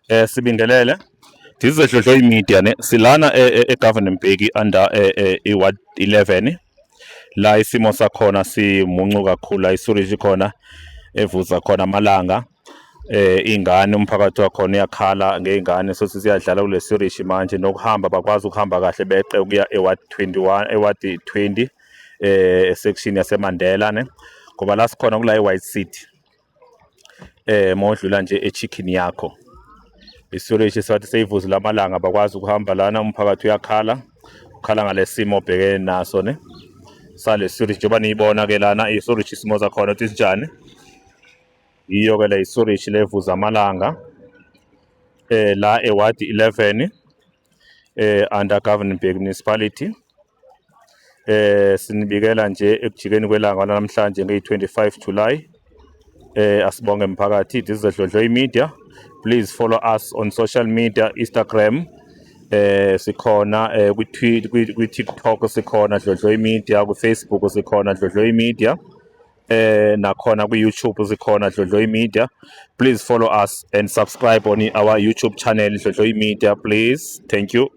Sibingelele. This is Dlodlo Media ne. Silana e-Govan Mbeki under i-Ward 11. La isimo sakhona simuncu kakhulu, la i-sewerage khona evuza khona amalanga. Ingane umphakathi wakhona uyakhala ngey'ngane sothi siyadlala kule sewerage manje, nokuhamba bakwazi ukuhamba kahle beqe ukuya e-Ward 21, e-Ward 20, section yaseMandela ne. Ngoba la sikhona kula e-White City. Mawudlula nje e-Chicken yakho. I-sewerage sathi seyivuzile amalanga, bakwazi ukuhamba lana, umphakathi uyakhala, ukhala ngalesimo obhekene naso ne. Sale sewerage njengoba niyibona ke lana i-sewerage, isimo sakhona ukuthi sinjani. Yiyo ke le i-sewerage levuza amalanga la e-Ward 11 under Govan Mbeki Municipality. Sinibikela nje ekujikeni kwelanga namhlanje ngeyi-25 July. Asibonge mphakathi. This is Dlodlo Media. Please follow us on social media, Instagram sikhona, kwi TikTok sikhona Dlodlo Media, ku Facebook sikhona Dlodlo Media, nakhona ku YouTube sikhona Dlodlo Media. Please follow us and subscribe on our YouTube channel, Dlodlo Media, please. Thank you.